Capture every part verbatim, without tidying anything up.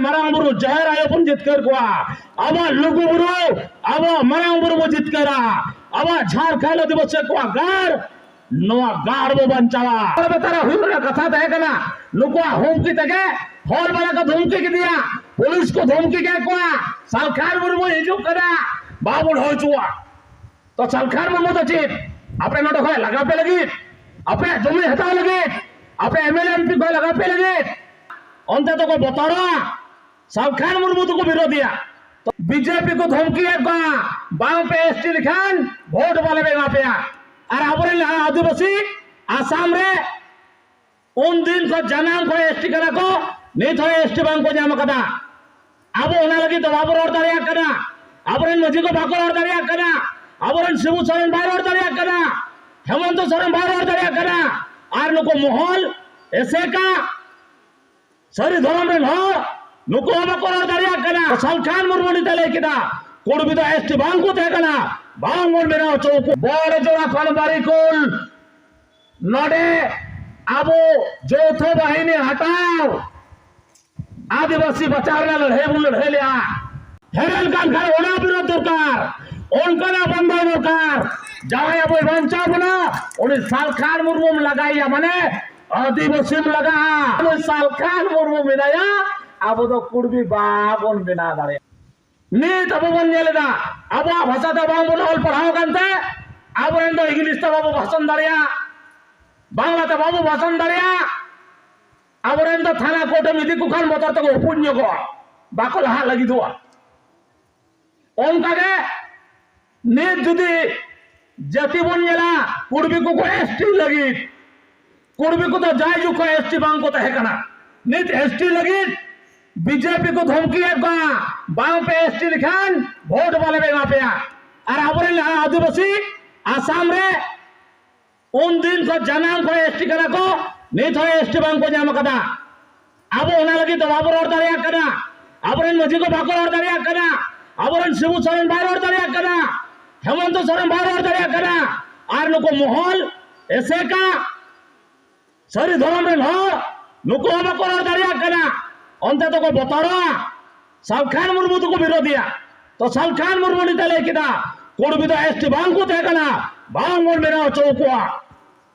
ᱢᱟᱨᱟᱝ ᱵᱩᱨᱩ ᱡᱟᱦᱮᱨ ᱟᱭᱳ ᱵᱚᱱ ᱡᱤᱛᱠᱟᱹᱨ ᱠᱚᱣᱟ, ᱟᱵᱚᱣᱟᱜ ᱞᱩᱜᱩ ᱵᱩᱨᱩ, ᱟᱵᱚᱣᱟᱜ ᱢᱟᱨᱟᱝ ᱵᱩᱨᱩ ᱵᱚᱱ ᱡᱤᱛᱠᱟᱹᱨᱟ, ᱟᱵᱚᱣᱟᱜ ᱡᱷᱟᱲᱠᱷᱚᱸᱰ ᱟᱹᱫᱤᱵᱟᱹᱥᱤ ᱠᱚᱣᱟᱜ ᱜᱟᱲ, ᱱᱚᱣᱟ ᱜᱟᱲ ᱵᱚ ᱵᱟᱧᱪᱟᱣᱟ᱾ ᱦᱚᱲ ᱵᱮᱛᱟᱨᱟ ᱦᱩᱭᱩᱜ ᱨᱮᱱᱟᱜ ᱠᱟᱛᱷᱟ ᱛᱟᱦᱮᱸ ᱠᱟᱱᱟ, ᱱᱩᱠᱩᱣᱟᱜ ᱦᱩᱢᱠᱤ ᱛᱮᱜᱮ ᱦᱚᱲ ᱵᱟᱞᱟ ᱠᱚ ᱫᱷᱩᱢᱠᱤ ᱠᱮᱫᱮᱭᱟ, ᱯᱩᱞᱤᱥ ᱠᱚ ᱫᱷᱩᱢᱠᱤ ᱠᱮᱫ ᱠᱚᱣᱟ, ᱥᱟᱞᱠᱷᱟᱱ ᱢᱩᱨᱢᱩ ᱦᱤᱡᱩᱜ ᱠᱟᱱᱟ, ᱵᱟᱵᱚᱱ ᱦᱩᱭ ᱦᱚᱪᱚᱣᱟ᱾ ᱛᱚ ᱥᱟᱞᱠᱷᱟᱱ ᱢᱩᱨᱢᱩ ᱫᱚ ᱪᱮᱫ ᱟᱯᱮ ᱱᱚᱰᱮ ᱠᱷᱚᱱ ᱞᱟᱜᱟ ᱯᱮ ᱞᱟᱹᱜᱤᱫ, ᱟᱯᱮᱭᱟᱜ ᱡᱚᱢᱤ ᱦᱟᱛᱟᱣ ᱞᱟᱹᱜᱤᱫ, ᱟᱯᱮ M L A M P ᱠᱷᱚᱱ ᱞᱟᱜᱟ ᱯᱮ ᱞᱟᱹᱜᱤᱫ ᱚᱱᱛᱮ ᱫᱚᱠᱚ ᱵᱚᱛᱚᱨᱚᱜᱼᱟ? ᱥᱟᱞᱠᱷᱟᱱ ᱢᱩᱨᱢᱩ ᱫᱚᱠᱚ ᱵᱤᱨᱳᱫᱤᱭᱟ᱾ ᱛᱚ ᱵᱤᱡᱮᱯᱤ ᱠᱚ ᱫᱷᱚᱢᱠᱤᱭᱮᱫ ᱠᱚᱣᱟ, ᱵᱟᱝ ᱯᱮ ᱮᱥ ᱴᱤ ᱞᱮᱠᱷᱟᱱ ᱵᱷᱳᱴ ᱵᱟᱞᱮ ᱮᱢᱟ ᱯᱮᱭᱟ᱾ ᱟᱨ ᱟᱵᱚᱨᱮᱱ ᱟᱹᱫᱤᱵᱟᱹᱥᱤ ᱟᱥᱟᱢ ᱨᱮ ᱩᱱ ᱫᱤᱱ ᱠᱷᱚᱱ ᱡᱟᱱᱟᱢ ᱠᱷᱚᱱ ᱮᱥ ᱴᱤ ᱠᱟᱱᱟ ᱠᱚ, ᱱᱤᱛ ᱦᱚᱸ ᱮᱥ ᱴᱤ ᱵᱟᱝ ᱠᱚ ᱧᱟᱢ ᱟᱠᱟᱫᱟ᱾ ᱟᱵᱚ ᱚᱱᱟ ᱞᱟᱹᱜᱤᱫ ᱫᱚ ᱵᱟᱵᱚ ᱨᱚᱲ ᱫᱟᱲᱮᱭᱟᱜ ᱠᱟᱱᱟ᱾ ᱟᱵᱚᱨᱮᱱ ᱢᱟᱹᱡᱷᱤ ᱠᱚ ᱵᱟᱠᱚ ᱨᱚᱲ ᱫᱟᱲᱮᱭᱟᱜ ᱠᱟᱱᱟ᱾ ᱟᱵᱚᱨᱮᱱ ᱥᱤᱵᱩ ᱥᱚᱨᱮᱱ ᱵᱟᱭ ᱨᱚᱲ ᱫᱟᱲᱮᱭᱟᱜ ᱠᱟᱱᱟ᱾ ᱦᱮᱢᱚᱱᱛᱚ ᱥᱚᱨᱮᱱ ᱵᱟᱭ ᱨᱚᱲ ᱫᱟᱲᱮᱭᱟᱜ ᱠᱟᱱᱟ᱾ ᱟᱨ ᱱᱩᱠᱩ ᱢᱚᱦᱚᱞ ᱮᱥᱮᱠᱟ ᱥᱟᱹᱨᱤ ᱫᱷᱚᱨᱚᱢ ᱨᱮᱱ ᱦᱚᱲ ᱱᱩᱠᱩ ᱦᱚᱸ ᱵᱟᱠᱚ ᱨᱚᱲ ᱫᱟᱲᱮᱭᱟᱜ ᱠᱟᱱᱟ᱾ ᱥᱟᱞᱠᱷᱟᱱ ᱢᱩᱨᱢᱩ ᱱᱤᱛ ᱮ ᱞᱟᱹᱭ ᱠᱮᱫᱟ, ᱠᱩᱲᱢᱤ ᱫᱚ ᱮᱥ ᱴᱤ ᱵᱟᱝ ᱠᱚ ᱛᱟᱦᱮᱸ ᱠᱟᱱᱟ, ᱵᱟᱝ ᱵᱚᱱ ᱵᱮᱱᱟᱣ ᱦᱚᱪᱚ ᱟᱠᱚ᱾ ᱵᱚᱲ ᱡᱚᱲᱟ ᱠᱷᱚᱱ ᱵᱟᱨᱤᱠᱩᱞ ᱱᱚᱰᱮ ᱟᱵᱚ ᱡᱳᱣᱛᱷᱚ ᱵᱟᱦᱤᱱᱤ ᱦᱟᱴᱟᱣ, ᱟᱹᱫᱤᱵᱟᱹᱥᱤ ᱵᱟᱧᱪᱟᱣ ᱨᱮᱱᱟᱜ ᱞᱟᱹᱲᱦᱟᱹᱭ ᱵᱚᱱ ᱞᱟᱹᱲᱦᱟᱹᱭ ᱞᱮᱜᱼᱟ᱾ ᱦᱮᱨᱮᱞ ᱠᱟᱱ ᱠᱷᱟᱱ ᱚᱱᱟ ᱵᱤᱨᱳᱫᱷ ᱫᱚᱨᱠᱟᱨ, ᱚᱱᱠᱟᱱᱟᱜ ᱵᱚᱱᱫᱚ ᱫᱚᱨᱠᱟᱨ᱾ ᱡᱟᱦᱟᱸᱭ ᱟᱵᱚᱭ ᱵᱟᱧᱪᱟᱣ ᱵᱚᱱᱟ, ᱩᱱᱤ ᱥᱟᱞᱠᱷᱟᱱ ᱢᱩᱨᱢᱩᱢ ᱞᱟᱜᱟᱭᱮᱭᱟ, ᱢᱟᱱᱮ ᱟᱹᱫᱤᱵᱟᱹᱥᱤᱢ ᱞᱟᱜᱟᱜᱼᱟ᱾ ᱩᱱᱤ ᱥᱟᱞᱠᱷᱟᱱ ᱢᱩᱨᱢᱩ ᱢᱮᱱᱟᱭᱟ, ᱟᱵᱚ ᱫᱚ ᱠᱩᱲᱢᱤ ᱵᱟᱵᱚᱱ ᱵᱮᱱᱟᱣ ᱫᱟᱲᱮᱭᱟᱜᱼᱟ᱾ ᱱᱤᱛ ᱟᱵᱚ ᱵᱚᱱ ᱧᱮᱞ ᱮᱫᱟ, ᱟᱵᱚᱣᱟᱜ ᱵᱷᱟᱥᱟ ᱛᱮ ᱵᱟᱝ ᱵᱚᱱ ᱚᱞ ᱯᱟᱲᱦᱟᱣ ᱠᱟᱱᱛᱮ ᱟᱵᱚᱨᱮᱱ ᱫᱚ ᱤᱝᱞᱤᱥ ᱛᱮ ᱵᱟᱵᱚ ᱵᱷᱟᱥᱚᱱ ᱫᱟᱲᱮᱭᱟᱜ, ᱵᱟᱝᱞᱟ ᱛᱮ ᱵᱟᱵᱚ ᱵᱷᱟᱥᱚᱱ ᱫᱟᱲᱮᱭᱟᱜ᱾ ᱟᱵᱚᱨᱮᱱ ᱫᱚ ᱛᱷᱟᱱᱟ ᱠᱳᱨᱴ ᱮᱢ ᱤᱫᱤ ᱠᱚ ᱠᱷᱟᱱ ᱵᱚᱛᱚᱨ ᱛᱮᱠᱚ ᱩᱯᱩᱫ ᱧᱚᱜᱚᱜᱼᱟ, ᱵᱟᱠᱚ ᱞᱟᱦᱟᱜ ᱞᱟᱹᱜᱤᱫᱚᱜᱼᱟ᱾ ᱚᱱᱠᱟᱜᱮ ᱱᱤᱛ ᱡᱩᱫᱤ ᱡᱟᱹᱛᱤ ᱵᱚᱱ ᱧᱮᱞᱟ, ᱠᱩᱲᱢᱤ ᱠᱚᱠᱚ ᱮᱥ ᱴᱤ ᱞᱟᱹᱜᱤᱫ, ᱠᱩᱲᱢᱤ ᱠᱚᱫᱚ ᱡᱟᱭᱡᱩᱜᱽ ᱠᱷᱚᱱ ᱮᱥ ᱴᱤ ᱵᱟᱝ ᱠᱚ ᱛᱟᱦᱮᱸ ᱠᱟᱱᱟ᱾ ᱱᱤᱛ ᱮᱥ ᱴᱤ ᱞᱟᱹᱜᱤᱫ ᱵᱤᱡᱮᱯᱤ ᱠᱚ ᱫᱷᱚᱢᱠᱤᱭᱮᱫ ᱠᱚᱣᱟ, ᱵᱟᱝ ᱯᱮ ᱮᱥ ᱴᱤ ᱞᱮᱠᱷᱟᱱ ᱵᱷᱳᱴ ᱵᱟᱞᱮ ᱮᱢᱟ ᱯᱮᱭᱟ᱾ ᱟᱨ ᱟᱵᱚᱨᱮᱱ ᱟᱹᱫᱤᱵᱟᱹᱥᱤ ᱟᱥᱟᱢ ᱨᱮ ᱩᱱ ᱫᱤᱱ ᱠᱷᱚᱱ, ᱡᱟᱱᱟᱢ ᱠᱷᱚᱱ ᱮᱥ ᱴᱤ ᱠᱟᱱᱟ ᱠᱚ, ᱱᱤᱛ ᱦᱚᱸ ᱮᱥ ᱴᱤ ᱵᱟᱝ ᱠᱚ ᱧᱟᱢ ᱟᱠᱟᱫᱟ᱾ ᱟᱵᱚ ᱚᱱᱟ ᱞᱟᱹᱜᱤᱫ ᱫᱚ ᱵᱟᱵᱚ ᱨᱚᱲ ᱫᱟᱲᱮᱭᱟᱜ ᱠᱟᱱᱟ᱾ ᱟᱵᱚᱨᱮᱱ ᱢᱟᱹᱡᱷᱤ ᱠᱚ ᱵᱟᱠᱚ ᱨᱚᱲ ᱫᱟᱲᱮᱭᱟᱜ ᱠᱟᱱᱟ᱾ ᱟᱵᱚᱨᱮᱱ ᱥᱤᱵᱩ ᱥᱚᱨᱮᱱ ᱵᱟᱭ ᱨᱚᱲ ᱫᱟᱲᱮᱭᱟᱜ ᱠᱟᱱᱟ᱾ ᱦᱮᱢᱚᱱᱛᱚ ᱥᱚᱨᱮᱱ ᱵᱟᱭ ᱨᱚᱲ ᱫᱟᱲᱮᱭᱟᱜ ᱠᱟᱱᱟ᱾ ᱟᱨ ᱱᱩᱠᱩ ᱢᱚᱦᱚᱞ ᱮᱥᱮᱠᱟ ᱥᱟᱹᱨᱤ ᱫᱷᱚᱨᱚᱢ ᱨᱮᱱ ᱦᱚᱲ ᱱᱩᱠᱩ ᱦᱚᱸ ᱵᱟᱠᱚ ᱨᱚᱲ ᱫᱟᱲᱮᱭᱟᱜ ᱠᱟᱱᱟ᱾ ᱚᱱᱛᱮ ᱫᱚᱠᱚ ᱵᱚᱛᱚᱨᱟ, ᱥᱟᱞᱠᱷᱟᱱ ᱢᱩᱨᱢᱩ ᱫᱚᱠᱚ ᱵᱤᱨᱳᱫᱤᱭᱟ᱾ ᱛᱚ ᱥᱟᱞᱠᱷᱟᱱ ᱢᱩᱨᱢᱩ ᱱᱤᱛ ᱞᱟᱹᱭ ᱠᱮᱫᱟ, ᱠᱩᱲᱵᱤ ᱫᱚ ᱮᱥᱴᱤ ᱵᱟᱝ ᱠᱚ ᱛᱟᱦᱮᱸ ᱠᱟᱱᱟ, ᱵᱟᱝ ᱵᱚᱱ ᱵᱮᱱᱟᱣ ᱦᱚᱪᱚ ᱠᱚᱣᱟ᱾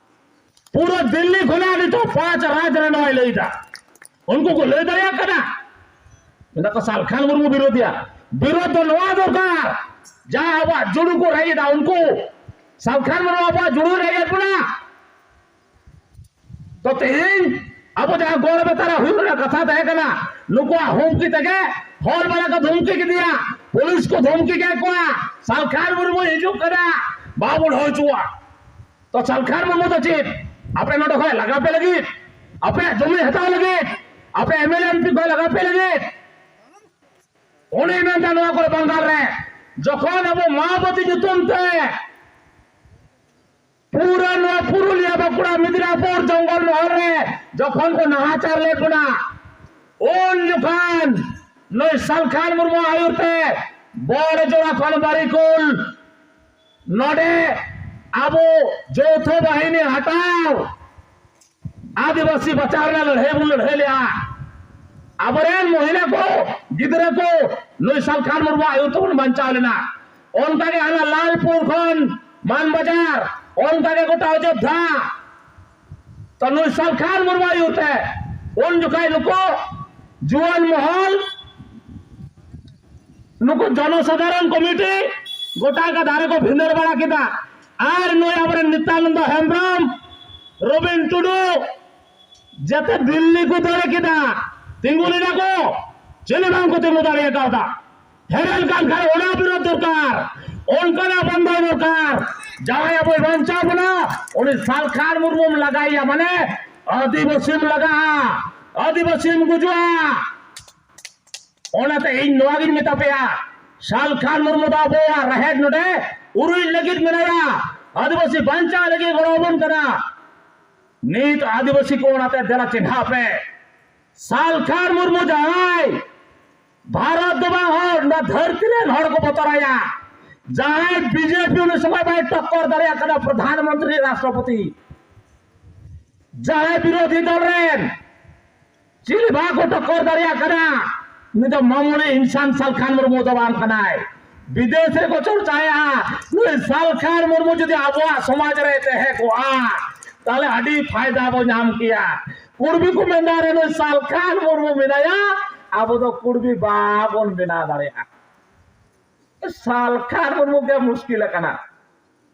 ᱯᱩᱨᱟᱹ ᱫᱤᱞᱞᱤ ᱠᱷᱚᱱᱟᱜ ᱱᱤᱛᱚᱜ ᱯᱟᱸᱪ ᱨᱟᱡᱽ ᱨᱮ ᱱᱚᱣᱟᱭ ᱞᱟᱹᱭ ᱫᱟ᱾ ᱩᱱᱠᱩ ᱠᱚ ᱞᱟᱹᱭ ᱫᱟᱲᱮᱭᱟᱜ ᱠᱟᱱᱟ? ᱢᱮᱱᱫᱟ ᱠᱚ ᱥᱟᱞᱠᱷᱟᱱ ᱢᱩᱨᱢᱩ ᱵᱤᱨᱳᱫᱤᱭᱟ᱾ ᱵᱤᱨᱳᱫ ᱫᱚ ᱱᱚᱣᱟ ᱫᱚᱨᱠᱟᱨ, ᱡᱟᱦᱟᱸ ᱟᱵᱚᱣᱟᱜ ᱡᱩᱲᱩ ᱠᱚ ᱨᱮᱡ ᱮᱫᱟ ᱩᱱᱠᱩ᱾ ᱥᱟᱞᱠᱷᱟᱱ ᱢᱩᱨᱢᱩ ᱟᱵᱚᱣᱟᱜ ᱡᱩᱲᱩ ᱨᱮᱡ ᱮᱫ ᱵᱚᱱᱟ᱾ ᱛᱚ ᱛᱮᱦᱮᱧ ᱟᱵᱚ ᱡᱟᱦᱟᱸ ᱜᱚᱲ ᱵᱮᱛᱟᱨᱟ ᱦᱩᱭᱩᱜ ᱨᱮᱱᱟᱜ ᱠᱟᱛᱷᱟ ᱛᱟᱦᱮᱸ ᱠᱟᱱᱟ, ᱱᱩᱠᱩᱣᱟᱜ ᱦᱩᱢᱠᱤ ᱛᱮᱜᱮ ᱦᱚᱲ ᱵᱟᱲᱟ ᱠᱚ ᱫᱷᱩᱢᱠᱤ ᱠᱮᱫᱮᱭᱟ, ᱯᱩᱞᱤᱥ ᱠᱚ ᱫᱷᱩᱢᱠᱤ ᱠᱮᱫ ᱠᱚᱣᱟ, ᱥᱟᱞᱠᱷᱟᱱ ᱢᱩᱨᱢᱩ ᱦᱤᱡᱩᱜ ᱠᱟᱱᱟ, ᱵᱟᱵᱚᱱ ᱦᱩᱭ ᱦᱚᱪᱚᱣᱟ᱾ ᱛᱚ ᱥᱟᱞᱠᱷᱟᱱ ᱢᱩᱨᱢᱩ ᱫᱚ ᱪᱮᱫ ᱟᱯᱮ ᱱᱚᱰᱮ ᱠᱷᱚᱱ ᱞᱟᱜᱟ ᱯᱮ ᱞᱟᱹᱜᱤᱫ, ᱟᱯᱮᱭᱟᱜ ᱡᱚᱢᱤ ᱦᱟᱛᱟᱣ ᱞᱟᱹᱜᱤᱫ, ᱟᱯᱮ M L A M P ᱠᱷᱚᱱ ᱞᱟᱜᱟ ᱯᱮ ᱞᱟᱹᱜᱤᱫ? ᱩᱱᱤ ᱢᱮᱱᱫᱟ ᱱᱚᱣᱟ ᱠᱚᱨᱮ ᱵᱟᱝᱜᱟᱞ ᱨᱮ ᱡᱚᱠᱷᱚᱱ ᱟᱵᱚ ᱢᱟᱣᱵᱟᱫᱤ ᱧᱩᱛᱩᱢ ᱛᱮ ᱯᱩᱨᱟᱹ ᱱᱚᱣᱟ ᱯᱩᱨᱩᱞᱤᱭᱟᱹ, ᱵᱟᱸᱠᱩᱲᱟ, ᱢᱮᱫᱽᱱᱟᱯᱩᱨ ᱡᱚᱝᱜᱚᱞ ᱢᱚᱦᱚᱞ ᱨᱮ ᱡᱚᱠᱷᱚᱱ ᱠᱚ ᱱᱟᱦᱟᱪᱟᱨ ᱞᱮᱫ ᱵᱚᱱᱟ, ᱩᱱ ᱡᱚᱠᱷᱚᱱ ᱱᱩᱭ ᱥᱟᱞᱠᱷᱟᱱ ᱢᱩᱨᱢᱩ ᱟᱹᱭᱩᱨ ᱛᱮ ᱵᱚᱲ ᱡᱚᱲᱟ ᱠᱷᱚᱱ ᱵᱟᱨᱤᱠᱩᱞ ᱱᱚᱰᱮ ᱟᱵᱚ ᱡᱳᱣᱛᱷᱚ ᱵᱟᱦᱤᱱᱤ ᱦᱟᱴᱟᱣ, ᱟᱹᱫᱤᱵᱟᱹᱥᱤ ᱵᱟᱧᱪᱟᱣ ᱨᱮᱱᱟᱜ ᱞᱟᱹᱲᱦᱟᱹᱭ ᱵᱚᱱ ᱞᱟᱹᱲᱦᱟᱹᱭ ᱞᱮᱜᱼᱟ᱾ ᱟᱵᱚᱨᱮᱱ ᱢᱚᱦᱤᱞᱟ ᱠᱚ, ᱜᱤᱫᱽᱨᱟᱹ ᱠᱚ ᱱᱩᱭ ᱥᱟᱞᱠᱷᱟᱱ ᱢᱩᱨᱢᱩ ᱟᱹᱭᱩᱨ ᱛᱮᱵᱚᱱ ᱵᱟᱧᱪᱟᱣ ᱞᱮᱱᱟ᱾ ᱚᱱᱠᱟᱜᱮ ᱦᱟᱱᱟ ᱞᱟᱞᱯᱩᱨ ᱠᱷᱚᱱ ᱢᱟᱱᱵᱟᱡᱟᱨ, ᱚᱱᱠᱟᱜᱮ ᱜᱚᱴᱟ ᱚᱡᱳᱫᱽᱫᱷᱟ᱾ ᱛᱚ ᱱᱩᱭ ᱥᱟᱞᱠᱷᱟᱱ ᱢᱩᱨᱢᱩ ᱟᱹᱭᱩᱨ ᱛᱮ ᱩᱱ ᱡᱚᱠᱷᱟᱡ ᱱᱩᱠᱩ ᱡᱩᱣᱟᱹᱱ ᱢᱚᱦᱚᱞ, ᱱᱩᱠᱩ ᱡᱚᱱᱚᱥᱟᱫᱷᱟᱨᱚᱱ ᱠᱚᱢᱤᱴᱤ ᱜᱚᱴᱟ ᱜᱮ ᱫᱟᱨᱮ ᱠᱚ ᱵᱷᱤᱸᱫᱟᱹᱲ ᱵᱟᱲᱟ ᱠᱮᱫᱟ᱾ ᱟᱨ ᱱᱩᱭ ᱟᱵᱚᱨᱮᱱ ᱱᱤᱛᱭᱟᱱᱚᱱᱫᱚ ᱦᱮᱢᱵᱨᱚᱢ, ᱨᱚᱵᱤᱱ ᱴᱩᱰᱩ ᱡᱟᱛᱮ ᱫᱤᱞᱞᱤ ᱠᱚ ᱫᱟᱹᱲ ᱠᱮᱫᱟ, ᱛᱤᱸᱜᱩ ᱞᱮᱱᱟ ᱠᱚ, ᱪᱮᱫ ᱦᱚᱸ ᱵᱟᱝ ᱠᱚ ᱛᱤᱸᱜᱩ ᱫᱟᱲᱮ ᱠᱟᱣᱫᱟ᱾ ᱦᱮᱨᱮᱞ ᱠᱟᱱ ᱠᱷᱟᱱ ᱚᱱᱟ ᱵᱤᱨᱳᱫ ᱫᱚᱨᱠᱟᱨ, ᱚᱱᱠᱟᱱᱟᱜ ᱵᱚᱱᱫᱚ ᱫᱚᱨᱠᱟᱨ᱾ ᱡᱟᱦᱟᱸᱭ ᱟᱵᱚᱭ ᱵᱟᱧᱪᱟᱣ ᱵᱚᱱᱟ, ᱩᱱᱤ ᱥᱟᱞᱠᱷᱟᱱ ᱢᱩᱨᱢᱩᱢ ᱞᱟᱜᱟᱭᱮᱭᱟ, ᱢᱟᱱᱮ ᱟᱹᱫᱤᱵᱟᱹᱥᱤᱢ ᱞᱟᱜᱟᱜᱼᱟ, ᱟᱹᱫᱤᱵᱟᱹᱥᱤᱢ ᱜᱩᱡᱩᱜᱼᱟ᱾ ᱚᱱᱟᱛᱮ ᱤᱧ ᱱᱚᱣᱟ ᱜᱤᱧ ᱢᱮᱛᱟ ᱯᱮᱭᱟ, ᱥᱟᱞᱠᱷᱟᱱ ᱢᱩᱨᱢᱩ ᱫᱚ ᱟᱵᱚᱣᱟᱜ ᱨᱟᱦᱮᱫ ᱱᱚᱰᱮ ᱩᱨᱩᱡ ᱞᱟᱹᱜᱤᱫ ᱢᱮᱱᱟᱭᱟ, ᱟᱹᱫᱤᱵᱟᱹᱥᱤ ᱵᱟᱧᱪᱟᱣ ᱞᱟᱹᱜᱤᱫ ᱜᱚᱲᱚ ᱟᱵᱚᱱ ᱠᱟᱱᱟ᱾ ᱱᱤᱛ ᱟᱹᱫᱤᱵᱟᱹᱥᱤ ᱠᱚ ᱚᱱᱟᱛᱮ ᱫᱮᱞᱟ ᱪᱮᱸᱜᱷᱟᱜ ᱯᱮ᱾ ᱥᱟᱞᱠᱷᱟᱱ ᱢᱩᱨᱢᱩ ᱡᱟᱦᱟᱸᱭ ᱵᱷᱟᱨᱚᱛ ᱫᱚ ᱵᱟᱝ, ᱦᱚᱲ, ᱱᱚᱣᱟ ᱫᱷᱟᱹᱨᱛᱤ ᱨᱮᱱ ᱦᱚᱲ ᱠᱚ ᱵᱚᱛᱚᱨᱟᱭᱟ᱾ ᱡᱟᱦᱟᱸᱭ ᱵᱤᱡᱮᱯᱤ ᱩᱱᱤ ᱥᱚᱢᱚᱭ ᱵᱟᱭ ᱴᱚᱠᱠᱚᱨ ᱫᱟᱲᱮᱭᱟᱜ ᱠᱟᱱᱟ ᱯᱨᱚᱫᱷᱟᱱ ᱢᱚᱱᱛᱨᱤ, ᱨᱟᱥᱴᱨᱚᱯᱚᱛᱤ, ᱡᱟᱦᱟᱸᱭ ᱵᱤᱨᱳᱫᱷᱤ ᱫᱚᱞ ᱨᱮᱱ ᱪᱤᱞᱤ ᱵᱟᱠᱚ ᱴᱚᱠᱚᱨ ᱫᱟᱲᱮᱭᱟᱜ ᱠᱟᱱᱟ᱾ ᱩᱱᱤ ᱫᱚ ᱢᱟᱢᱩᱞᱤ ᱤᱱᱥᱟᱱ ᱥᱟᱞᱠᱷᱟᱱ ᱢᱩᱨᱢᱩ ᱫᱚ ᱵᱟᱝ ᱠᱟᱱᱟᱭ᱾ ᱵᱤᱫᱮᱥ ᱨᱮᱠᱚ ᱪᱚᱨᱪᱟᱭᱟ, ᱱᱩᱭ ᱥᱟᱞᱠᱷᱟᱱ ᱢᱩᱨᱢᱩ ᱡᱩᱫᱤ ᱟᱵᱚᱣᱟᱜ ᱥᱚᱢᱟᱡᱽ ᱨᱮ ᱛᱟᱦᱮᱸ ᱠᱚᱜᱼᱟ, ᱛᱟᱦᱞᱮ ᱟᱹᱰᱤ ᱯᱷᱟᱭᱫᱟ ᱵᱚ ᱧᱟᱢ ᱠᱮᱭᱟ᱾ ᱠᱩᱲᱵᱤ ᱠᱚ ᱢᱮᱱᱫᱟ, "ᱨᱮ ᱱᱩᱭ ᱥᱟᱞᱠᱷᱟᱱ ᱢᱩᱨᱢᱩ ᱢᱮᱱᱟᱭᱟ, ᱟᱵᱚ ᱫᱚ ᱠᱩᱲᱵᱤ ᱵᱟᱵᱚᱱ ᱵᱮᱱᱟᱣ ᱫᱟᱲᱮᱭᱟᱜᱼᱟ᱾" ᱥᱟᱞᱠᱷᱟᱱ ᱢᱩᱨᱢᱩ ᱜᱮ ᱢᱩᱥᱠᱤᱞ ᱟᱠᱟᱱᱟ᱾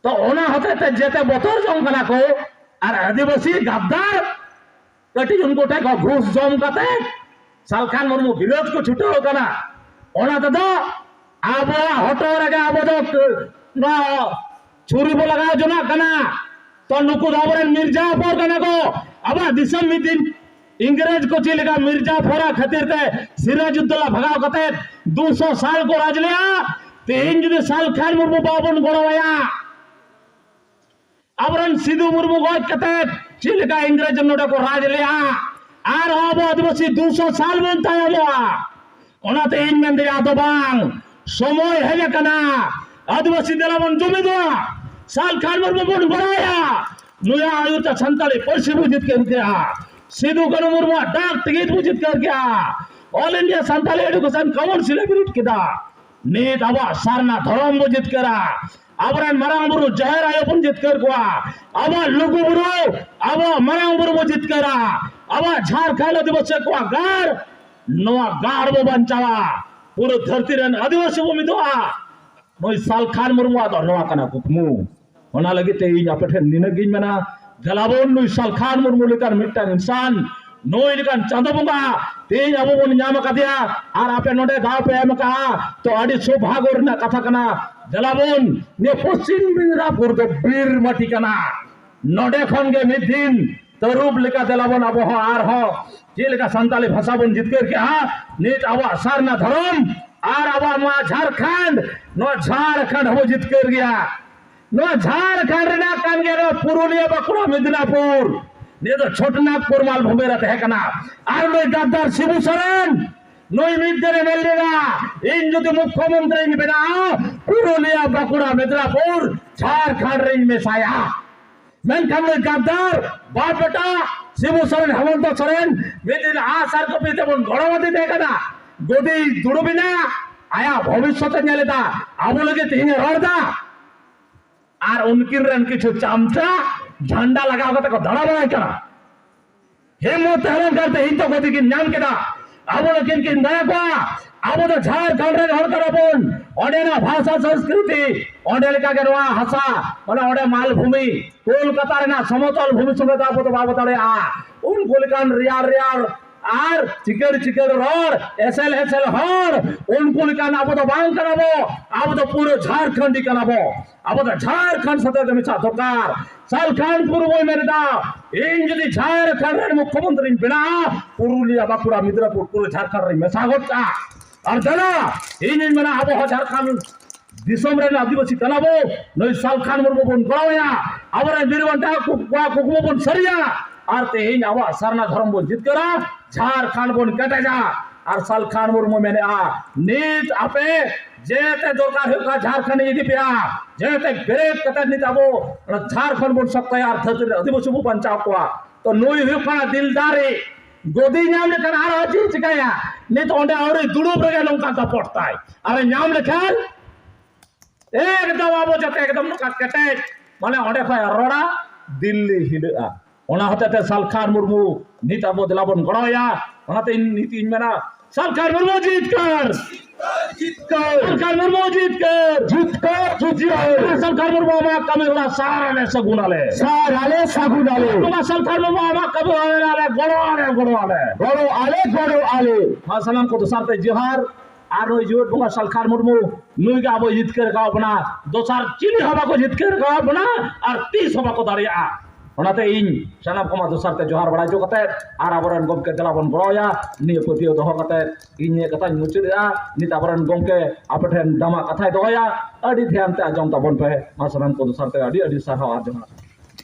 ᱛᱚ ᱚᱱᱟ ᱦᱚᱛᱮ ᱛᱮ ᱡᱮᱛᱮ ᱵᱚᱛᱚᱨ ᱡᱚᱝ ᱠᱟᱱᱟ ᱠᱚ, ᱟᱨ ᱟᱹᱫᱤᱵᱟᱹᱥᱤ ᱜᱟᱫᱫᱟᱨ ᱠᱟᱹᱴᱤᱡ ᱩᱱᱠᱩ ᱴᱷᱮᱱ ᱠᱚ ᱜᱷᱩᱥ ᱡᱚᱢ ᱠᱟᱛᱮ ᱥᱟᱞᱠᱷᱟᱱ ᱢᱩᱨᱢᱩ ᱵᱤᱨᱳᱫ ᱠᱚ ᱪᱷᱩᱴᱟᱹᱣ ᱠᱟᱱᱟ᱾ ᱚᱱᱟ ᱛᱮᱫᱚ ᱟᱵᱚᱣᱟᱜ ᱦᱚᱴᱚᱜ ᱨᱮᱜᱮ ᱟᱵᱚ ᱫᱚ ᱱᱚᱣᱟ ᱪᱷᱩᱨᱤ ᱵᱚ ᱞᱟᱜᱟᱣ ᱡᱚᱱᱟᱜ ᱠᱟᱱᱟ᱾ ᱛᱚ ᱱᱩᱠᱩ ᱫᱚ ᱟᱵᱚᱨᱮᱱ ᱢᱤᱨᱡᱟᱯᱷᱚᱨ ᱠᱟᱱᱟ ᱠᱚ᱾ ᱟᱵᱚᱣᱟᱜ ᱫᱤᱥᱚᱢ ᱢᱤᱫ ᱫᱤᱱ ᱤᱝᱨᱮᱡᱽ ᱠᱚ ᱪᱮᱫ ᱞᱮᱠᱟ ᱢᱤᱨᱡᱟᱯᱷᱚᱨᱟᱜ ᱠᱷᱟᱹᱛᱤᱨ ᱛᱮ ᱥᱤᱨᱟᱡᱩᱫᱽᱫᱚᱞᱟ ᱵᱷᱟᱜᱟᱣ ᱠᱟᱛᱮ ᱫᱩᱥᱚ ᱥᱟᱞ ᱠᱚ ᱨᱟᱡᱽ ᱞᱮᱜᱼᱟ, ᱛᱮᱦᱮᱧ ᱡᱩᱫᱤ ᱥᱟᱞᱠᱷᱟᱱ ᱢᱩᱨᱢᱩ ᱵᱟᱵᱚᱱ ᱜᱚᱲᱚᱣᱟᱭᱟ, ᱟᱵᱚᱨᱮᱱ ᱥᱤᱫᱩ ᱢᱩᱨᱢᱩ ᱜᱚᱡ ᱠᱟᱛᱮ ᱪᱮᱫ ᱞᱮᱠᱟ ᱤᱝᱨᱮᱡᱽ ᱱᱚᱰᱮ ᱠᱚ ᱨᱟᱡᱽ ᱞᱮᱜᱼᱟ, ᱟᱨᱦᱚᱸ ᱟᱵᱚ ᱟᱹᱫᱤᱵᱟᱹᱥᱤ ᱫᱩᱥᱚ ᱥᱟᱞ ᱵᱚᱱ ᱛᱟᱭᱚᱢᱚᱜᱼᱟ᱾ ᱚᱱᱟᱛᱮ ᱤᱧ ᱢᱮᱱᱫᱟᱹᱧ, ᱟᱫᱚ ᱵᱟᱝ, ᱥᱚᱢᱚᱭ ᱦᱮᱡ ᱟᱠᱟᱱᱟ, ᱟᱹᱫᱤᱵᱟᱹᱥᱤ ᱫᱮᱞᱟ ᱵᱚᱱ ᱡᱩᱢᱤᱫᱚᱜᱼᱟ, ᱥᱟᱞᱠᱷᱟᱱ ᱢᱩᱨᱢᱩ ᱵᱚᱱ ᱜᱚᱲᱚᱣᱟᱭᱟ᱾ ᱱᱩᱭᱟᱜ ᱟᱹᱭᱩᱨ ᱛᱮ ᱥᱟᱱᱛᱟᱲᱤ ᱯᱟᱹᱨᱥᱤ ᱵᱚ ᱡᱤᱛᱠᱟᱹᱨ ᱠᱮᱜᱼᱟ, ᱥᱤᱫᱩ ᱠᱟᱹᱱᱦᱩ ᱢᱩᱨᱢᱩᱣᱟᱜ ᱰᱟᱠ ᱴᱤᱠᱤᱴ ᱵᱚ ᱡᱤᱛᱠᱟᱹᱨ ᱠᱮᱜᱼᱟ, All India Santali Education Council ᱮ ᱵᱮᱨᱮᱫ ᱠᱮᱫᱟ᱾ ᱱᱤᱛ ᱟᱵᱚᱣᱟᱜ ᱥᱟᱨᱱᱟ ᱫᱷᱚᱨᱚᱢ ᱵᱚ ᱡᱤᱛᱠᱟᱹᱨᱟ, ᱟᱵᱚᱨᱮᱱ ᱢᱟᱨᱟᱝ ᱵᱩᱨᱩ ᱡᱟᱦᱮᱨ ᱟᱭᱳ ᱵᱚᱱ ᱡᱤᱛᱠᱟᱹᱨ ᱠᱚᱣᱟ, ᱟᱵᱚᱣᱟᱜ ᱞᱩᱜᱩ ᱵᱩᱨᱩ, ᱟᱵᱚᱣᱟᱜ ᱢᱟᱨᱟᱝ ᱵᱩᱨᱩ ᱵᱚ ᱡᱤᱛᱠᱟᱹᱨᱟ, ᱟᱵᱚᱣᱟᱜ ᱡᱷᱟᱲᱠᱷᱚᱸᱰ ᱟᱹᱫᱤᱵᱟᱹᱥᱤ ᱠᱚᱣᱟᱜ ᱜᱟᱲ, ᱱᱚᱣᱟ ᱜᱟᱲ ᱵᱚ ᱵᱟᱧᱪᱟᱣᱟ, ᱯᱩᱨᱟᱹ ᱫᱷᱟᱹᱨᱛᱤ ᱨᱮᱱ ᱟᱹᱫᱤᱵᱟᱹᱥᱤ ᱵᱚ ᱢᱤᱫᱚᱜᱼᱟ᱾ ᱱᱩᱭ ᱥᱟᱞᱠᱷᱟᱱ ᱢᱩᱨᱢᱩᱣᱟᱜ ᱫᱚ ᱱᱚᱣᱟ ᱠᱟᱱᱟ ᱠᱩᱠᱢᱩ᱾ ᱚᱱᱟ ᱞᱟᱹᱜᱤᱫ ᱛᱮ ᱤᱧ ᱟᱯᱮ ᱴᱷᱮᱱ ᱱᱤᱱᱟᱹᱜ ᱜᱤᱧ ᱢᱮᱱᱟ, ᱫᱮᱞᱟ ᱵᱚᱱ ᱱᱩᱭ ᱥᱟᱞᱠᱷᱟᱱ ᱢᱩᱨᱢᱩ ᱞᱮᱠᱟᱱ ᱢᱤᱫᱴᱟᱝ ᱤᱱᱥᱟᱱ, ᱱᱩᱭ ᱞᱮᱠᱟᱱ ᱪᱟᱸᱫᱚ ᱵᱚᱸᱜᱟ ᱛᱮᱦᱮᱧ ᱟᱵᱚ ᱵᱚᱱ ᱧᱟᱢ ᱟᱠᱟᱫᱮᱭᱟ ᱟᱨ ᱟᱯᱮ ᱱᱚᱰᱮ ᱫᱟᱣ ᱯᱮ ᱮᱢ ᱟᱠᱟᱫᱼᱟ, ᱛᱚ ᱟᱹᱰᱤ ᱥᱳᱵᱷᱟᱜᱚ ᱨᱮᱱᱟᱜ ᱠᱟᱛᱷᱟ ᱠᱟᱱᱟ᱾ ᱫᱮᱞᱟ ᱵᱚᱱ, ᱱᱤᱭᱟᱹ ᱯᱚᱥᱪᱤᱢ ᱢᱮᱫᱽᱱᱟᱯᱩᱨ ᱫᱚ ᱵᱤᱨ ᱢᱟᱹᱴᱤ ᱠᱟᱱᱟ᱾ ᱱᱚᱰᱮ ᱠᱷᱚᱱ ᱜᱮ ᱢᱤᱫ ᱫᱤᱱ ᱛᱟᱹᱨᱩᱵ ᱞᱮᱠᱟ ᱫᱮᱞᱟ ᱵᱚᱱ ᱟᱵᱚ ᱦᱚᱸ ᱟᱨᱦᱚᱸ ᱪᱮᱫ ᱞᱮᱠᱟ ᱥᱟᱱᱛᱟᱞᱤ ᱵᱷᱟᱥᱟ ᱵᱚᱱ ᱡᱤᱛᱠᱟᱹᱨ ᱠᱮᱜᱼᱟ, ᱱᱤᱛ ᱟᱵᱚᱣᱟᱜ ᱥᱟᱨᱱᱟ ᱫᱷᱚᱨᱚᱢ ᱟᱨ ᱟᱵᱚᱣᱟᱜ ᱱᱚᱣᱟ ᱡᱷᱟᱲᱠᱷᱚᱸᱰ, ᱱᱚᱣᱟ ᱡᱷᱟᱲᱠᱷᱚᱸᱰ ᱦᱚᱸᱵᱚ ᱡᱤᱛᱠᱟᱹᱨ ᱜᱮᱭᱟ᱾ ᱱᱚᱣᱟ ᱡᱷᱟᱲᱠᱷᱚᱸᱰ ᱨᱮᱱᱟᱜ ᱠᱟᱱ ᱜᱮᱭᱟ ᱱᱚᱣᱟ ᱯᱩᱨᱩᱞᱤᱭᱟᱹ, ᱵᱟᱸᱠᱩᱲᱟ, ᱢᱮᱫᱽᱱᱟᱯᱩᱨ᱾ ᱱᱤᱭᱟᱹ ᱫᱚ ᱪᱷᱳᱴᱱᱟᱜᱽᱯᱩᱨ ᱢᱟᱞᱵᱷᱩᱢᱤ ᱨᱮ ᱛᱟᱦᱮᱸ ᱠᱟᱱᱟ᱾ ᱟᱨ ᱱᱩᱭ ᱜᱟᱫᱫᱟᱨ ᱥᱤᱵᱩ ᱥᱚᱨᱮᱱ, ᱱᱩᱭ ᱢᱤᱫ ᱫᱤᱱ ᱮ ᱢᱮᱱ ᱞᱮᱫᱟ, "ᱤᱧ ᱡᱩᱫᱤ ᱢᱩᱠᱷᱭᱚᱢᱚᱱᱛᱨᱤᱧ ᱵᱮᱱᱟᱜᱼᱟ, ᱯᱩᱨᱩᱞᱤᱭᱟᱹ, ᱵᱟᱸᱠᱩᱲᱟ, ᱢᱮᱫᱽᱱᱟᱯᱩᱨ, ᱡᱷᱟᱲᱠᱷᱚᱸᱰ ᱨᱤᱧ ᱢᱮᱥᱟᱭᱟ᱾" ᱢᱮᱱᱠᱷᱟᱱ ᱱᱩᱭ ᱜᱟᱫᱫᱟᱨ ᱵᱟᱯ ᱵᱮᱴᱟ ᱥᱤᱵᱩ ᱥᱚᱨᱮᱱ, ᱦᱮᱢᱚᱱᱛᱚ ᱥᱚᱨᱮᱱ ᱢᱤᱫ ᱫᱤᱱ ᱟᱜᱼᱥᱟᱨ ᱠᱟᱹᱯᱤ ᱛᱮᱵᱚᱱ ᱜᱚᱲᱚ ᱟᱫᱮ ᱛᱟᱦᱮᱸ ᱠᱟᱱᱟ᱾ ᱜᱚᱫᱤᱭ ᱫᱩᱲᱩᱵ ᱮᱱᱟ, ᱟᱭᱟᱜ ᱵᱷᱚᱵᱤᱥᱥᱚᱛ ᱮ ᱧᱮᱞ ᱮᱫᱟ, ᱟᱵᱚ ᱞᱟᱹᱜᱤᱫ ᱛᱮᱦᱮᱧ ᱮ ᱨᱚᱲ ᱮᱫᱟ᱾ ᱟᱨ ᱩᱱᱠᱤᱱ ᱨᱮᱱ ᱠᱤᱪᱷᱩ ᱪᱟᱢᱪᱟ ᱡᱷᱟᱱᱰᱟ ᱞᱟᱜᱟᱣ ᱠᱟᱛᱮ ᱠᱚ ᱫᱟᱬᱟ ᱵᱟᱲᱟᱭ ᱠᱟᱱᱟ᱾ ᱦᱤᱢᱢᱚᱛ ᱛᱟᱦᱮᱸ ᱞᱮᱱᱠᱷᱟᱱ ᱛᱮᱦᱮᱧ ᱛᱚ ᱜᱚᱫᱤ ᱠᱤᱱ ᱧᱟᱢ ᱠᱮᱫᱟ᱾ ᱟᱵᱚ ᱞᱟᱹᱜᱤᱫ ᱠᱤᱱ ᱫᱟᱭᱟ ᱠᱚᱣᱟ᱾ ᱟᱵᱚ ᱫᱚ ᱡᱷᱟᱲᱠᱷᱚᱸᱰ ᱨᱮᱱ ᱦᱚᱲ ᱠᱟᱱᱟ ᱵᱚᱱ᱾ ᱚᱸᱰᱮᱱᱟᱜ ᱵᱷᱟᱥᱟ ᱥᱚᱝᱥᱠᱨᱤᱛᱤ, ᱚᱸᱰᱮ ᱞᱮᱠᱟᱜᱮ ᱱᱚᱣᱟ ᱦᱟᱥᱟ, ᱢᱟᱱᱮ ᱚᱸᱰᱮ ᱢᱟᱞᱵᱷᱩᱢᱤ, ᱠᱳᱞᱠᱟᱛᱟ ᱨᱮᱱᱟᱜ ᱥᱚᱢᱚᱛᱚᱞ ᱵᱷᱩᱢᱤ ᱥᱚᱸᱜᱮ ᱫᱚ ᱟᱵᱚ ᱫᱚ ᱵᱟᱵᱚ ᱫᱟᱲᱮᱭᱟᱜᱼᱟ᱾ ᱩᱱᱠᱩ ᱞᱮᱠᱟᱱ ᱨᱮᱭᱟᱲ ᱨᱮᱭᱟᱲ ᱟᱨ ᱪᱤᱠᱟᱹᱲ ᱪᱤᱠᱟᱹᱲ ᱨᱚᱲ, ᱮᱥᱮᱞ ᱮᱥᱮᱞ ᱦᱚᱲ, ᱩᱱᱠᱩ ᱞᱮᱠᱟᱱ ᱟᱵᱚ ᱫᱚ ᱵᱟᱝ ᱠᱟᱱᱟ ᱵᱚ᱾ ᱟᱵᱚ ᱫᱚ ᱯᱩᱨᱟᱹ ᱡᱷᱟᱲᱠᱷᱚᱸᱰᱤ ᱠᱟᱱᱟ ᱵᱚ᱾ ᱟᱵᱚ ᱫᱚ ᱡᱷᱟᱲᱠᱷᱚᱸᱰ ᱥᱟᱛᱮ ᱫᱚ ᱢᱮᱥᱟ ᱫᱚᱨᱠᱟᱨ᱾ ᱥᱟᱞᱠᱷᱟᱱ ᱢᱩᱨᱢᱩᱭ ᱢᱮᱱ ᱮᱫᱟ, ᱤᱧ ᱡᱩᱫᱤ ᱡᱷᱟᱲᱠᱷᱚᱸᱰ ᱨᱮᱱ ᱢᱩᱠᱷᱭᱚᱢᱚᱱᱛᱨᱤᱧ ᱵᱮᱱᱟᱜᱼᱟ, ᱯᱩᱨᱩᱞᱤᱭᱟ, ᱵᱟᱸᱠᱩᱲᱟ, ᱢᱮᱫᱽᱱᱟᱯᱩᱨ, ᱯᱩᱨᱟᱹ ᱡᱷᱟᱲᱠᱷᱚᱸᱰ ᱨᱤᱧ ᱢᱮᱥᱟ ᱜᱚᱫ ᱠᱟᱜᱼᱟ᱾ ᱟᱨ ᱫᱮᱞᱟ, ᱤᱧᱤᱧ ᱢᱮᱱᱟ, ᱟᱵᱚ ᱦᱚᱸ ᱡᱷᱟᱲᱠᱷᱚᱸᱰ ᱫᱤᱥᱚᱢ ᱨᱮᱱ ᱟᱹᱫᱤᱵᱟᱹᱥᱤ ᱠᱟᱱᱟ ᱵᱚ, ᱱᱩᱭ ᱥᱟᱞᱠᱷᱟᱱ ᱢᱩᱨᱢᱩ ᱵᱚᱱ ᱜᱚᱲᱚᱣᱟᱭᱟ, ᱟᱵᱚᱨᱮᱱ ᱵᱤᱨ ᱵᱟᱱᱴᱟ ᱠᱚᱣᱟᱜ ᱠᱩᱠᱢᱩ ᱵᱚᱱ ᱥᱟᱹᱨᱤᱭᱟ, ᱟᱨ ᱛᱮᱦᱮᱧ ᱟᱵᱚᱣᱟᱜ ᱥᱟᱨᱱᱟ ᱫᱷᱚᱨᱚᱢ ᱵᱚᱱ ᱡᱤᱛᱠᱟᱹᱨᱟ, ᱡᱷᱟᱲᱠᱷᱚᱸᱰ ᱵᱚᱱ ᱠᱮᱴᱮᱡᱟ᱾ ᱟᱨ ᱥᱟᱞᱠᱷᱟᱱ ᱢᱩᱨᱢᱩ ᱢᱮᱱᱮᱜᱼᱟ, ᱱᱤᱛ ᱟᱯᱮ ᱡᱮᱛᱮ ᱫᱚᱨᱠᱟᱨ ᱦᱩᱭᱩᱜ ᱠᱟᱱᱟ ᱡᱷᱟᱲᱠᱷᱚᱸᱰ ᱤᱧ ᱤᱫᱤ ᱯᱮᱭᱟ, ᱡᱮᱛᱮ ᱵᱮᱨᱮᱫ ᱠᱟᱛᱮ ᱱᱤᱛ ᱟᱵᱚ ᱚᱱᱟ ᱡᱷᱟᱲᱠᱷᱚᱸᱰ ᱵᱚᱱ ᱥᱚᱠᱛᱚᱭᱟ ᱟᱨ ᱫᱷᱟᱹᱨᱛᱤ ᱨᱮ ᱟᱹᱫᱤᱵᱟᱹᱥᱤ ᱵᱚᱱ ᱵᱟᱧᱪᱟᱣ ᱠᱚᱣᱟ᱾ ᱛᱚ ᱱᱩᱭ ᱦᱩᱭᱩᱜ ᱠᱟᱱᱟ ᱫᱤᱞᱫᱟᱨᱤ᱾ ᱜᱚᱫᱤ ᱧᱟᱢ ᱞᱮᱠᱷᱟᱱ ᱟᱨᱦᱚᱸ ᱪᱮᱫ ᱪᱤᱠᱟᱹᱭᱟ? ᱱᱤᱛ ᱚᱸᱰᱮ ᱟᱹᱣᱨᱤ ᱫᱩᱲᱩᱵ ᱨᱮᱜᱮ ᱱᱚᱝᱠᱟ ᱫᱟᱯᱚᱴ ᱛᱟᱭ᱾ ᱟᱨᱮ ᱧᱟᱢ ᱞᱮᱠᱷᱟᱱ ᱮᱠᱫᱚᱢ ᱟᱵᱚ ᱡᱟᱛᱮ ᱮᱠᱫᱚᱢ ᱱᱚᱝᱠᱟ ᱠᱮᱴᱮᱡ, ᱢᱟᱱᱮ ᱚᱸᱰᱮ ᱠᱷᱚᱱ ᱨᱚᱲᱟ, ᱫᱤᱞᱞᱤ ᱦᱤᱞᱟᱹᱜᱼᱟ᱾ ᱚᱱᱟ ᱦᱚᱛᱮ ᱛᱮ ᱥᱟᱞᱠᱷᱟᱱ ᱢᱩᱨᱢᱩ ᱱᱤᱛ ᱟᱵᱚ ᱫᱮᱞᱟ ᱵᱚᱱ ᱜᱚᱲᱚᱣᱟᱭᱟ᱾ ᱚᱱᱟᱛᱮ ᱤᱧ ᱱᱤᱛ ᱤᱧ ᱢᱮᱱᱟ, ᱥᱟᱞᱠᱷᱟᱱ ᱢᱩᱨᱢᱩ ᱡᱤᱛᱠᱟᱹᱨ! ᱡᱤᱛᱠᱟᱹᱨ! ᱥᱟᱞᱠᱷᱟᱱ ᱢᱩᱨᱢᱩ ᱡᱤᱛᱠᱟᱹᱨ! ᱡᱤᱛᱠᱟᱹᱨ! ᱡᱤᱛᱠᱟᱹᱨ! ᱥᱟᱞᱠᱷᱟᱱ ᱢᱩᱨᱢᱩ ᱟᱢᱟᱜ ᱠᱟᱹᱢᱤ ᱦᱚᱨᱟ ᱥᱟᱨ ᱟᱞᱮ ᱥᱟᱹᱜᱩᱱ ᱟᱞᱮ᱾ ᱥᱟᱨ ᱟᱞᱮ ᱥᱟᱹᱜᱩᱱ ᱟᱞᱮ᱾ ᱵᱚᱸᱜᱟ ᱥᱟᱞᱠᱷᱟᱱ ᱢᱩᱨᱢᱩ ᱟᱢᱟᱜ ᱠᱟᱹᱢᱤ ᱦᱚᱨᱟ ᱟᱞᱮ ᱜᱚᱲᱚ ᱟᱞᱮ, ᱜᱚᱲᱚ ᱟᱞᱮ᱾ ᱜᱚᱲᱚ ᱟᱞᱮ, ᱜᱚᱲᱚ ᱟᱞᱮ᱾ ᱢᱟ ᱥᱟᱱᱟᱢ ᱠᱚ ᱫᱚᱥᱟᱨ ᱛᱮ ᱡᱚᱦᱟᱨ᱾ ᱟᱨ ᱱᱩᱭ ᱡᱤᱣᱮᱫ ᱵᱚᱸᱜᱟ ᱥᱟᱞᱠᱷᱟᱱ ᱢᱩᱨᱢᱩ, ᱱᱩᱭ ᱜᱮ ᱟᱵᱚᱭ ᱡᱤᱛᱠᱟᱹᱨ ᱟᱠᱟᱫ ᱵᱚᱱᱟ᱾ ᱫᱚᱥᱟᱨ ᱪᱤᱞᱤ ᱦᱚᱸ ᱵᱟᱠᱚ ᱡᱤᱛᱠᱟᱹᱨ ᱟᱠᱟᱫ ᱵᱚᱱᱟ ᱟᱨ ᱛᱤᱥ ᱦᱚᱸ ᱵᱟᱠᱚ ᱫᱟᱲᱮᱭᱟᱜᱼᱟ᱾ ᱚᱱᱟᱛᱮ ᱤᱧ ᱥᱟᱱᱟᱢ ᱠᱚᱢᱟ ᱫᱚᱥᱟᱨ ᱛᱮ ᱡᱚᱦᱟᱨ ᱵᱟᱲᱟ ᱦᱚᱪᱚ ᱠᱟᱛᱮ ᱟᱨ ᱟᱵᱚᱨᱮᱱ ᱜᱚᱢᱠᱮ ᱫᱮᱞᱟ ᱵᱚᱱ ᱜᱚᱲᱚᱣᱟᱭᱟ᱾ ᱱᱤᱭᱟᱹ ᱯᱟᱹᱛᱭᱟᱹᱣ ᱫᱚᱦᱚ ᱠᱟᱛᱮ ᱤᱧ ᱱᱤᱭᱟᱹ ᱠᱟᱛᱷᱟᱧ ᱢᱩᱪᱟᱹᱫᱮᱜᱼᱟ᱾ ᱱᱤᱛ ᱟᱵᱚᱨᱮᱱ ᱜᱚᱢᱠᱮ ᱟᱯᱮ ᱴᱷᱮᱱ ᱫᱟᱢᱟᱜ ᱠᱟᱛᱷᱟᱭ ᱫᱚᱦᱚᱭᱟ, ᱟᱹᱰᱤ ᱫᱷᱮᱭᱟᱱ ᱛᱮ ᱟᱸᱡᱚᱢ ᱛᱟᱵᱚᱱ ᱯᱮ᱾ ᱢᱟ ᱥᱟᱱᱟᱢ ᱠᱚ ᱫᱚᱥᱟᱨ ᱛᱮ ᱟᱹᱰᱤ ᱟᱹᱰᱤ ᱥᱟᱨᱦᱟᱣ ᱟᱨ ᱡᱚᱦᱟᱨ᱾